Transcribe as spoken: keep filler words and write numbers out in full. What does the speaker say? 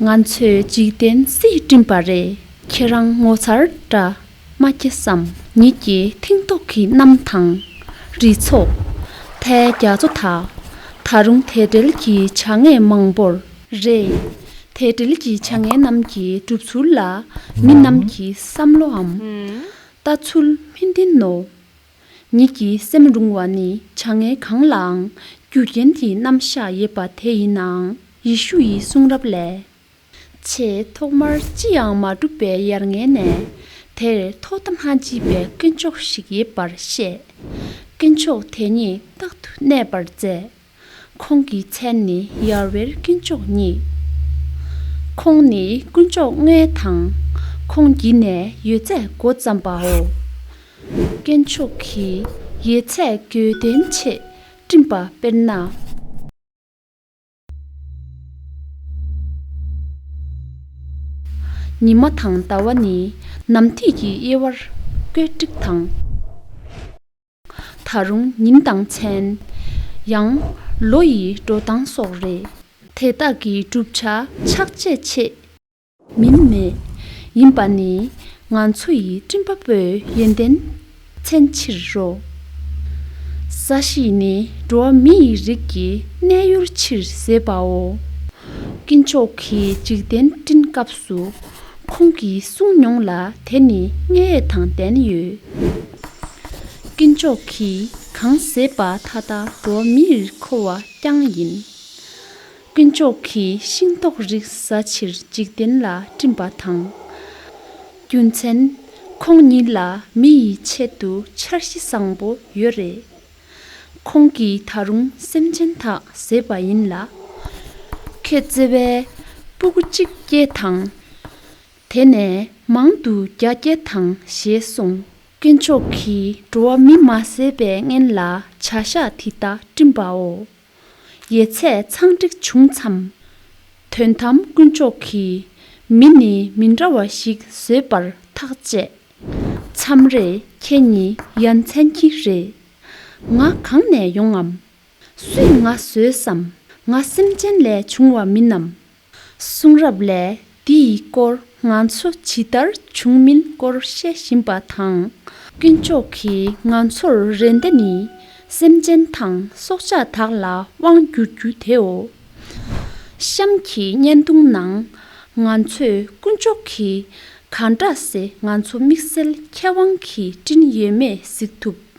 ང་ཚོས་འཇིག་རྟེན་སུས་བསྐྲུན་པ་རེད། ཁྱེད་རང་ངོ་མཚར་འདྲ་མ་སྐྱེས་སམ། ཉིད་ཀྱི་མཐིང་མདོག་གི་གནམ་དང་། རི་ཚོགས། མཐའི་རྒྱ་མཚོ་དག། ད་རུང་དེ་འབྲེལ་གྱི་བྱ་དངོས་མང་པོར། རེད། དེ་འབྲེལ་གྱི་བྱ་དངོས་རྣམས་ཀྱི་གྲུབ་ཚུལ་ལ་མི་རྣམས་ཀྱི་བསམ་བློའམ་ལྟ་ཚུལ་མི་མཐུན་ནོ། ཉིད་ཀྱི་སེམས་རུང་བ་ནི་བྱ་དངོས་གང་ལའང་རྒྱུ་རྐྱེན་གྱི་རྣམ་གཞག་ཡོད་པ་དེ་ཡིན་ནའང་། ཡེ་ཤུ་ཡི་གསུང་རབ་ལས། ཆེས་ཐོག་མར་ཅི་ཡང་མ་གྲུབ་པའི་ཡར་ངོའི་གནས་དེར་ཐོག་མཐའ་མ་མཆིས་པའི་དཀོན་མཆོག་ཞིག་ཡོད་པར་བཤད། དཀོན་མཆོག་དེ་ཉིད་རྟག་ཏུ་གནས་པར་མཛད། ཁོང་གི་མཚན་ནི་ཡ་ཝེར་དཀོན་མཆོག་ཉིད། ཁོང་ནི་དཀོན་མཆོག་དངོས་དང་། ཁོང་བརྒྱུད་ནས་ཡོད་ཚད་འགོ་བརྩམས་པའོ། དཀོན་མཆོག་གིས་ཡོད་ཚད་དགོས་དོན་ཆེད་བསྐྲུན་པ་དཔེར་ན། ཉི་མ་དང་ཟླ་བ་ནི་ནམ་ཐིག་གི་དབྱེ་བར་བཀོད་སྒྲིག་དང་། ད་རུང་ཉིན་དང་མཚན། ཡང་ལོ་ཡི་འགྲོ་སྟངས་སོགས་རེད། དེ་དག་གི་གྲུབ་ཆ་ཕྱག་བྱས་ཆེད་མིན་མེད། ཡིན་པ་ནི་ང་ཚོ་ཡི་སྤྲིན་པ་པོའི་ཡོན་ཏན་མཚོན་ཕྱིར་རོ། ས་གཞི་ནི་འགྲོ་བ་མི་ཡི་རིགས་ཀྱི་གནས་ཡུལ་ཕྱིར་བཟོས་པའོ། དཀོན་མཆོག་གིས་འཇིག་རྟེན་བསྐྲུན་སྐབས་སུ་ཁོང་གིས་གསུངས་མྱོང་ལ། དེ་ནི་དངོས་ཡོད་དང་ལྡན་ཡོད། དཀོན་མཆོག་གིས་གང་བཟོས་པ་མཐའ་དག་འགྲོ་བ་མིར་མཁོ་བ་རྐྱང་ཡིན། དཀོན་མཆོག་གིས་ཤིང་ཏོག་རིགས་ཟ་ཕྱིར་འཇིག་རྟེན་ལ་བསྐྲུན་པ་དང་། རྒྱུ་མཚན། ཁོང་ཉིད་ལ་མི་ཡི་ཆེད་དུ་འཆར་གཞི་བཟང་པོ་ཡོད་རེད། ཁོང་གིས་ད་རུང་སེམས་ཅན་དག་བཟོས་པ་ཡིན་ལ། ཁྱོད་བརྩེ་བས་སྤུ་གུ་གཅིག་སྐྱེས་དང་། དེ་ནས་མང་དུ་རྒྱ་སྐྱེད་དང་ཞེས་གསུངས། དཀོན་མཆོག་གིས་འགྲོ་བ་མི་མ་བཟོས་པའི་སྔོན་ལ་བྱ་གཞག་དེ་དག་བསྐྲུན་པའོ། ཡོད་ཚད་ཚང་འགྲིག་བྱུང་མཚམས། དོན་དམ་དཀོན་མཆོག་གིས་མི་ནི་མི་འདྲ་བ་ཞིག་བཟོས་པར་ཐག་བཅད། མཚམས་རེ་ཁྱེད་ཉིད་ཡ་མཚན་གྱི་རེད། ང་གང་ནས་ཡོང་ངམ། སུས་ང་བཟོས་སམ། ང་སེམས་ཅན་ལས་བྱུང་བ་མིན་ནམ། གསུང་རབ་ལས་འདི་ཡི་སྐོར་ང་ཚོ་ཇི་ལྟར་བྱུང་མིན་སྐོར་བཤད་བཞིན་པ་དང་། དཀོན་མཆོག་གིས་ང་ཚོར་རེ་འདོད་ནི་སེམས་ཅན་དང་སྲོག་ཆགས་དག་ལ་དབང་བསྒྱུར་རྒྱུ་དེའོ། གཤམ་གྱི་བརྙན་ཐུང་ནང་ང་ཚོས་དཀོན་མཆོག་གིས་གང་འདྲ་སེ་ང་ཚོ་དམིགས་བསལ་ཁྱད་དབང་གིས་བསྐྲུན་ཡོད་མེད་གཟིགས་ཐུབ།